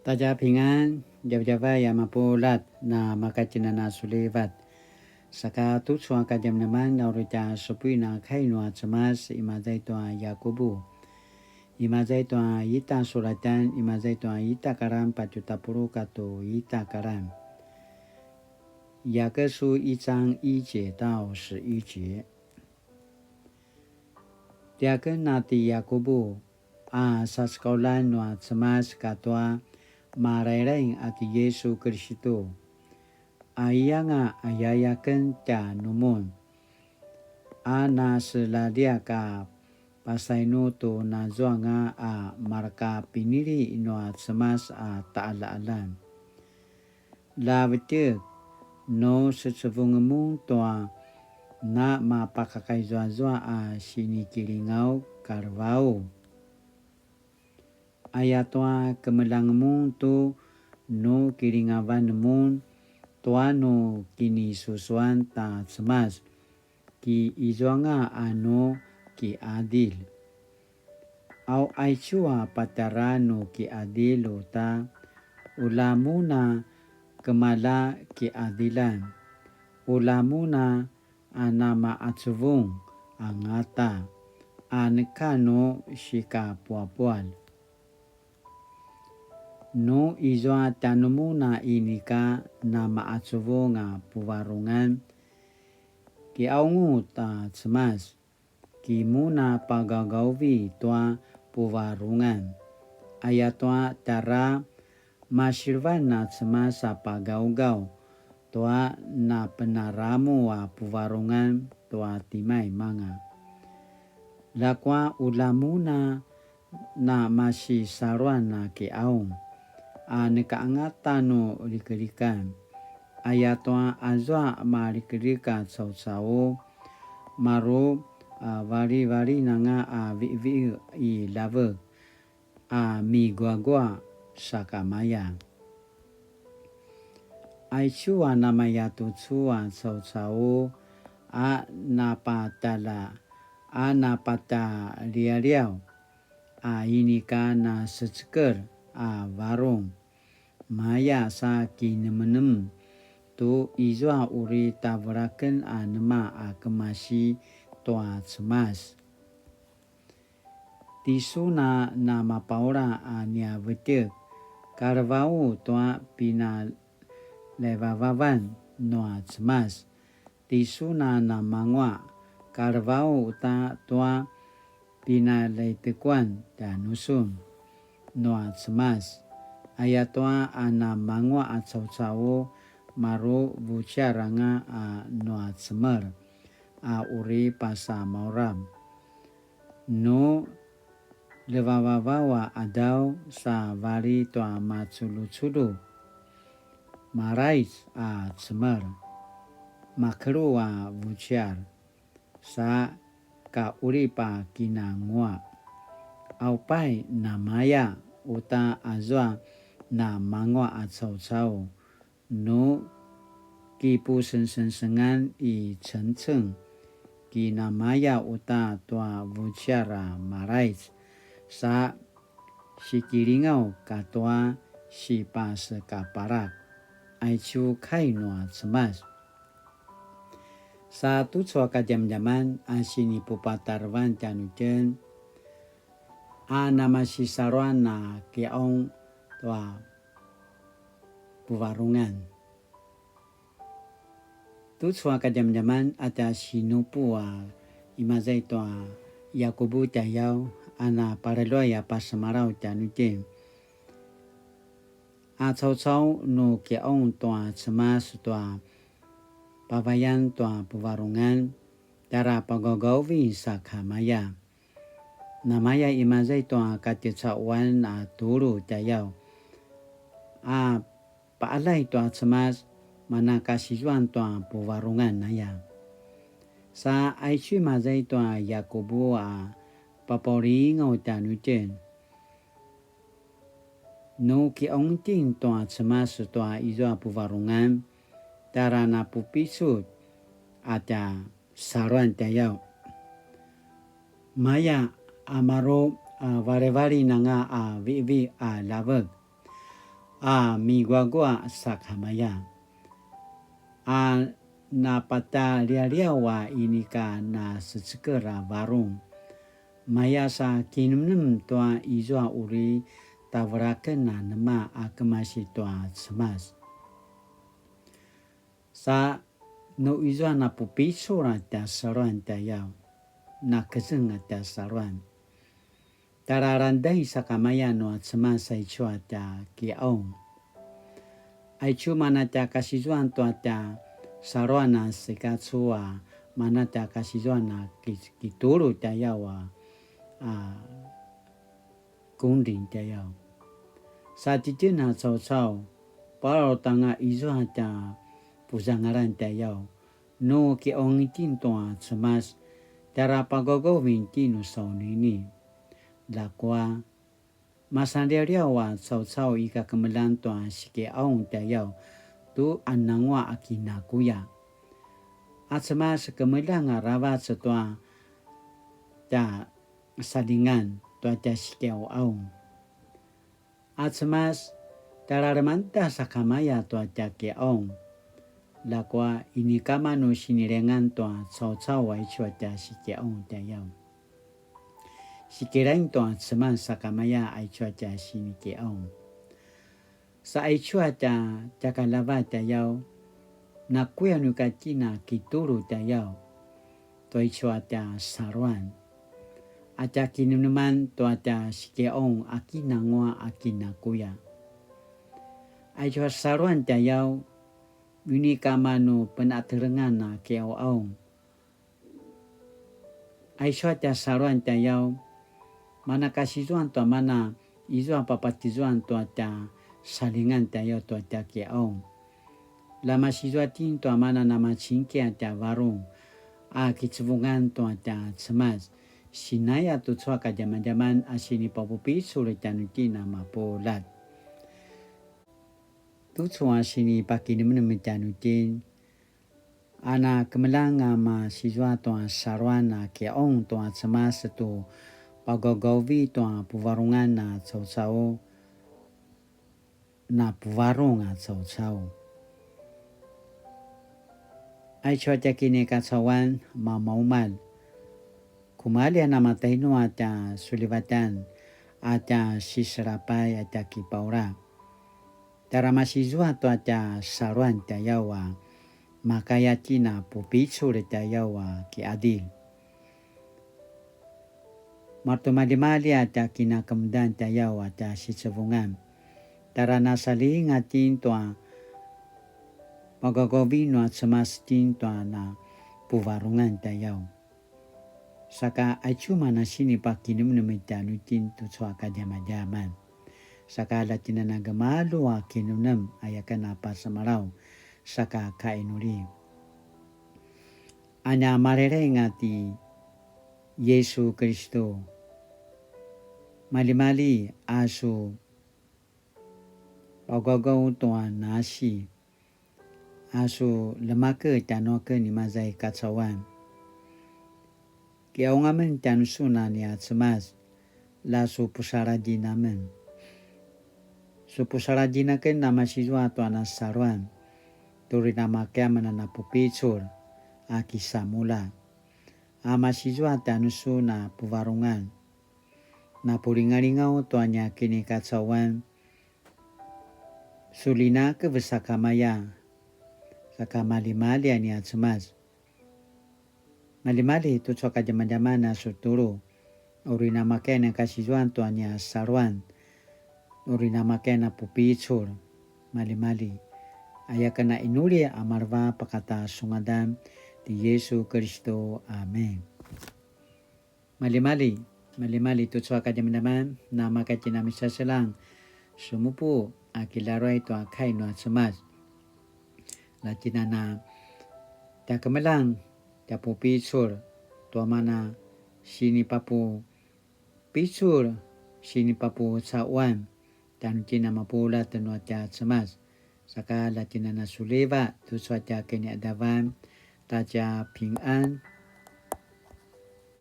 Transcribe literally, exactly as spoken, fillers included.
大家平安, djavadjavay a mapuljat, na makatjinana sulivat. Saka tucu a kadjamadjaman, na uri tja supuin a kai nua Cemas, imaza i tua Yakubu. Imaza i tua ita sulatjan, imaza i tua ita karan, patju tapuluq katua ita karan. 雅各书一章一节到十一节。 Tiaken a ti Yakubu, a sasekauljan nua Cemas katua Malailaing a ti Yisu Kiristu, a iyanga a yayaken tjanumun, a naselaljiak a pasainu tu nazuanga a marka pinili nua Cemas a taqaljaqaljan. Ljavetjek, nu secevung mun tua namapakakaizuazua a sinikilingaw kalevau. Ayatua kemeljang mun tu nu kilingavan mun tua nu kinisusuan ta Cemas, ki izuanga a nu kiqadilj. Au aicu a patjara nu kiqadilj uta, ula mun a kemalja kiqadiljan, ula mun a namaqacuvung angata, a neka nu sikapuapualj. Nu izua tjanumun a inika namaqacuvung a puvarungan, kiqaungu ta Cemas, ki mun a pagawgawvi tua puvarungan. Ayatua tjara masilevan a Cemas a pagawgaw tua napenaramu a puvarungan tua timaimanga. Ljakua ula mun a namasisaluan a kiqaung, a neka angata nu likelikan. Ayatua azua maliklik a caucau, maru a valivalin anga a viqviq i ljavek, a miguagua sakamaya. Aicu a namaya tucu a caucau a napatala, a napatalialiaw, a inika nasecekelj a varung, maya sa kinemenem tu izua uri tavelaken a nema a kemasi tua Cemas. Tisun a namapaula a nia vetjek, kalevau tua pinalevavavan nua Cemas. Tisun a namanguaq, kalevau uta tua pinaletequan tjanusun nua Cemas. Ayatua a namanguaq a caucau, maru vuciar anga a nua cemel a uri pasamaurab. Nu levavavaw a qadaw sa vali tua maculjuculju, malaic a cemel, makelu a vuciar, sa kaqulip a kinanguaq. Aupai namaya uta azua namanguaq a caucau, nu kipusengsengsengan i cengceng, kinamaya uta tua vuciar a malaic, sa sikilingaw katua sipasekaparak. Aicu kai nua Cemas. Sa tucu a kadjamadjaman a sinipupatarevan tjanuitjen, a namasisaluan a kiqaung tua puvarungan. Tucu a kadjamadjaman a tja sinupu a imaza i tua Yakubu tjayaw a napaleluay a pasemalaw tjanuitjen. A caucau nu kiqaung tua Cemas tua pavayan tua puvarungan, tjara pagawgawvin sakamaya. Namaya imaza i tua katjecaquan a tulu tjayaw, a paqaljay tua Cemas, mana kasizuan tua puvarungan aya. Sa aicu imaza i tua Yakubu a papaulingaw tjanuitjen. Nu kiqaung itjen tua Cemas tua izua puvarungan, tjara napupicul a tja saluan tjayaw. Maya a maru a valivalin anga a viqviq a ljavek. a miguagua sakamaya, a napatalialiaw a inika naseceker a varung, maya sa kinemnem tua izua uri tavelaken a nema a kemasi tua Cemas. Sa nu izua napupicul a tja saluan tjayaw, nakezeng a tja saluan. Tjara langedai sakamaya nua Cemas aicu a tja kiqaung. Aicu mana tja kasizuan tua tja saluan a sikacu a mana tja kasizuan a ki-, kitulu tjayaw a, a, kundring tjayaw. Sa titjen a caucau, palalaut anga izua tja puzangalan tjayaw, nu kiqaung itjen tua Cemas, tjara pagaugauvin itjen nu saunini. Ljakua, masanliawliaw a caucau ika kemeljang tua sikiqaung tjayaw, tu a nanguaq a kinakuya. A Cemas kemeljang aravac tua tja salingan tua tja sikiqaung. A Cemas, tjara lemangeda sakamaya tua tja kiqaung. Ljakua inika manu sinilengan tua caucau aicu a tja sikiqaung tjayaw. Sikilaing tua Cemas sakamaya aicu a tja sinikiqaung. Sa aicu a tja, tja kalava tjayaw, nakuya nu ika itjen a kitulu tjayaw, tua aicu a tja saluan. A tja kinemneman tua tja sikiqaung a kinanguaq a kinakuya. Aicu a saluan tjayaw, inika manu penatelengan a kiqaung. Aicu a tja saluan tjayaw, mana kasizuan tua mana izua papatizuan tua tja salingan tjayaw tua tja kiqaung. La masizua itjen tua mana namacingki a tja varung a kicevungan tua tja Cemas, sinaya tucu a kadjamadjaman a sinipapupicul tjanuitjen a mapuljat. Tucu a sinipakinemnem tjanuitjen, a na kemeljang a masizua tua saluan a kiqaung tua Cemas tu pagaugauvi tua puvarungan a caucau, na puvarung a caucau. Aicu a tja kinikacauan mamaumalj, kumalji a namatainu a tja sulivatan a tja siselapay a tja kipaula. Tjara masizua tua tja saluan tjayaw a makaya itjen a pupicul tjayaw a kiqadilj. Maretimaljimalji a tja kinakemudan tjayaw a tja sicevungan. Tjara nasalinga itjen tua pagaugauvi nua Cemas itjen tua na puvarungan tjayaw. Saka aicu mana sinipakinemnem tjanuitjen tucu a kadjamadjaman. Saka la itjen a na gemalju a kinemnem aya ken a pasemalaw, saka kainuli. A nia maleleng a ti Yesu Kiristu, maljimalji a su pagaugau tua nasi, a su ljemakev tjanuaken imaza i kacauan. Kiqaung amen tjanusun a nia Cemas, la su pusaladjin amen. Su pusaladjin aken a masizua tua na saluan, tu uri na makaya amen a na pupicul a kisamulja. A masizua tjanusun a puvarungan, na pulingalingaw tua nia kinikacauan, su ljinakev sakamaya, saka maljimalji a nia Cemas. Maljimalji tucu a kadjamadjaman a su tulu, uri na makaya nia kasizuan tua nia saluan, uri na makaya nia pupicul, maljimalji. Aya ken a inuli a maleva pakata su ngadan ti Yesu Kiristu. Amen. Maljimalji, maljimalji tucu a kadjamadjaman, na makaya itjen a misaseljang, sumupu a kilaruay tua kai nua Cemas. La itjen a na tja kemeljang, tja pupicul, tua mana sinipapupicul, sinipapacauan, tjanuitjen a mapuljat nua tja Cemas. Saka la itjen a na suliva tucu a tja kiniqadavan, ta tja pingan,